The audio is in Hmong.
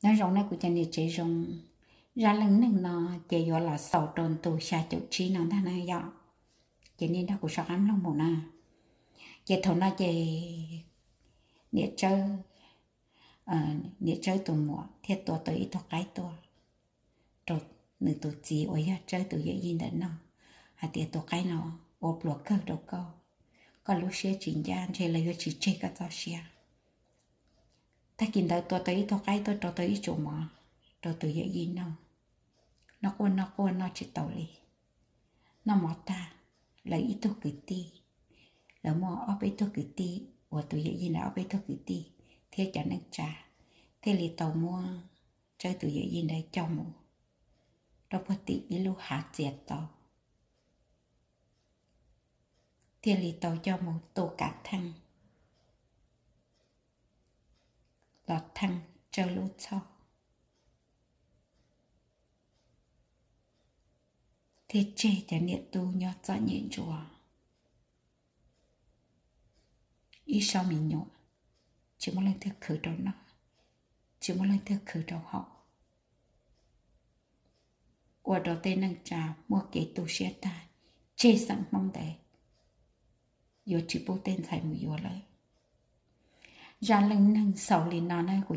Nyob zoo na kuv cov niam tsev zoo, zaj leej neeg no ces yuav los xaus rau ntu xya caum tsib no ntag na yom. Ces nej nrog kuv soj qab mloog mus na. Ces thaum no ces niam Tsawb, niam Tsawb tus muam thiaj tua tau ib tug qaib tuaj rau nws tus txiv uas yog Tsawb tus yawm yij ntawm no, hais tias tus qaib no ua pluas kawg rau koj, koj lub siab tsis ncaj ntshe lawv yuav tsis tseg koj txoj sia. Tag kis ntawd tua tau ib tug qaib tuaj rau tau ib tsuas mov rau tus yawm yij noj. Noj quaj noj quaj noj tsis tau li. Noj mov tag, lawv ib tug kwv tij, lawv muaj ob peb tug kwv tij uas tus yawm yij ntawd ob peb tug kwv tij thiab cov neej tsa thiaj li tau muab Tsawb tus yawm yij ntawd coj mus rau puag tim ib lub hav txias tau, thiaj li tau coj mus tu kav theej los theej Tsawb lub txhoj, thiaj tseg cov niam tub nyob txom nyem ntsuav. Ib sab me nyuam, tsis muaj leej twg khwv rau noj, tsis muaj leej twg khwv rau haus, ua rau tej neej tsa muaj kev tu siab tag, tseg xeem Hmoob ntawd yuav tsis pub tej ntxhais mus yuav lawm. Zaj leej neeg xaus li no na kuv